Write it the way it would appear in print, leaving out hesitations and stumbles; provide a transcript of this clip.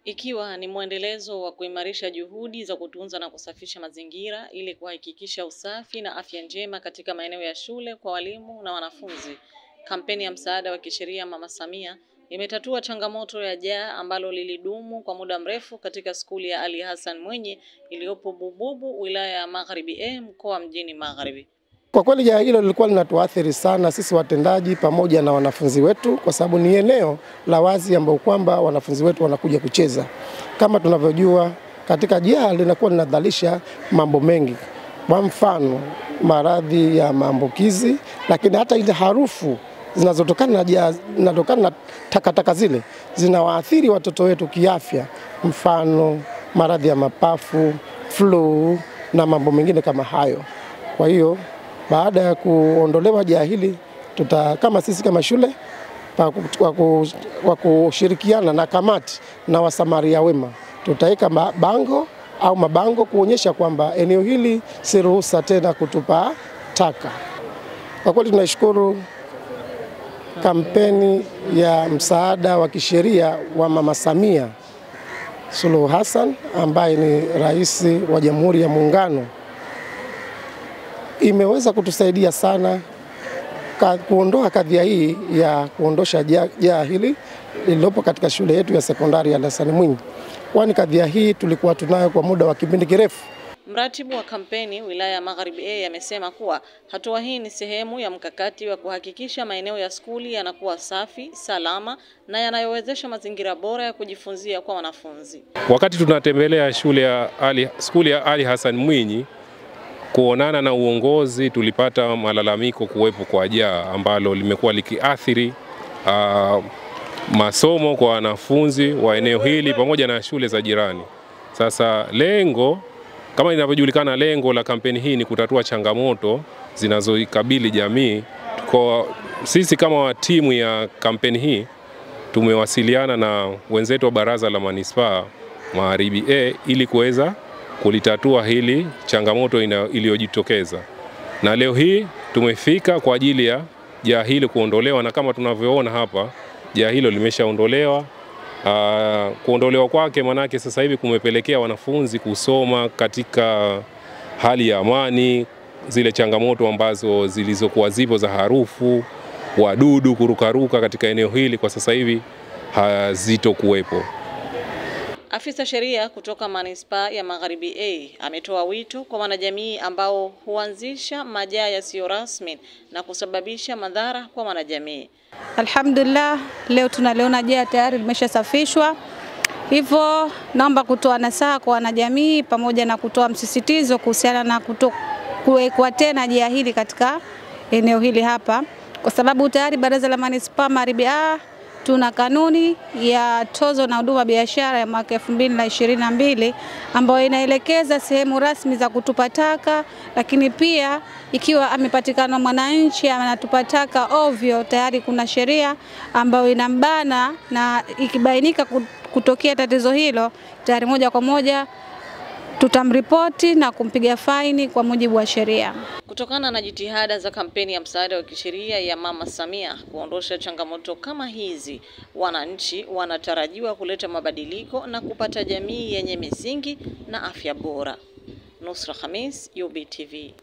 Ikiwa ni mwendelezo wa kuimarisha juhudi za kutunza na kusafisha mazingira ili kuhakikisha usafi na afya njema katika maeneo ya shule kwa walimu na wanafunzi, kampeni ya msaada wa kisheria Mama Samia imetatua changamoto ya jaa ambalo lilidumu kwa muda mrefu katika skuli ya Ali Hassan Mwinyi iliyopo Bububu, wilaya ya Magharibi A, mkoa mjini Magharibi. Kwa kweli jaa hilo lilikuwa linatuathiri sana sisi watendaji pamoja na wanafunzi wetu, kwa sababu ni eneo la wazi ambao kwamba wanafunzi wetu wanakuja kucheza. Kama tunavyojua katika jaa linakuwa linadhalisha mambo mengi, kwa mfano maradhi ya maambukizi, lakini hata ile harufu zinazotokana na jaa, zinatokana na takataka zile zinawaathiri watoto wetu kiafya, mfano maradhi ya mapafu, flu na mambo mengine kama hayo. Kwa hiyo baada ya kuondolewa jaa hili, tuta kama sisi kama shule kwa kushirikiana na kamati na wasamaria wema, tutaweka bango au mabango kuonyesha kwamba eneo hili si ruhusa tena kutupa taka. Kwa kweli tunashukuru kampeni ya msaada wa kisheria wa Mama Samia Suluhu Hassan ambaye ni rais wa Jamhuri ya Muungano. Imeweza kutusaidia sana kuondoa kadhia hii ya kuondosha jaa hili lililopo katika shule yetu ya sekondari ya Hassan Mwinyi, kwani kadhia hii tulikuwa tunayo kwa muda wa kipindi kirefu. Mratibu wa kampeni wilaya ya Magharibi A amesema kuwa hatua hii ni sehemu ya mkakati wa kuhakikisha maeneo ya skuli yanakuwa safi, salama na yanayowezesha mazingira bora ya kujifunzia kwa wanafunzi. Wakati tunatembelea skuli ya Ali Hassan Mwinyi kuonana na uongozi, tulipata malalamiko kuwepo kwa jaa ambalo limekuwa likiathiri masomo kwa wanafunzi wa eneo hili pamoja na shule za jirani. Sasa lengo, kama inavyojulikana, lengo la kampeni hii ni kutatua changamoto zinazoikabili jamii. Kwa sisi kama timu ya kampeni hii tumewasiliana na wenzetu wa Baraza la Manispaa Magharibi A ili kuweza kulitatua hili changamoto iliyojitokeza. Na leo hii tumefika kwa ajili ya jaa hili kuondolewa, na kama tunavyoona hapa jaa hilo limeshaondolewa. Kuondolewa kwake manake sasa hivi kumepelekea wanafunzi kusoma katika hali ya amani. Zile changamoto ambazo zilizokuwa zipo za harufu, wadudu kurukaruka katika eneo hili kwa sasa hivi hazitokuwepo. Afisa sheria kutoka Manispaa ya Magharibi A ametoa wito kwa wanajamii ambao huanzisha majaa yasiyo rasmi na kusababisha madhara kwa wanajamii. Alhamdulillah, leo tunaliona jaa tayari limeshasafishwa. Hivyo naomba kutoa nasaha kwa wanajamii pamoja na kutoa msisitizo kuhusiana na kuwekwa tena jaa hili katika eneo hili hapa, kwa sababu tayari Baraza la Manispaa Magharibi A tuna kanuni ya tozo na huduma biashara ya mwaka 2022 ambayo inaelekeza sehemu rasmi za kutupa taka, lakini pia ikiwa amepatikana mwananchi anatupa taka ovyo, tayari kuna sheria ambayo inambana, na ikibainika kutokea tatizo hilo tayari moja kwa moja tutamripoti na kumpiga faini kwa mujibu wa sheria. Kutokana na jitihada za kampeni ya msaada wa kisheria ya Mama Samia kuondosha changamoto kama hizi, wananchi wanatarajiwa kuleta mabadiliko na kupata jamii yenye misingi na afya bora. Nusra Khamis, UBTV.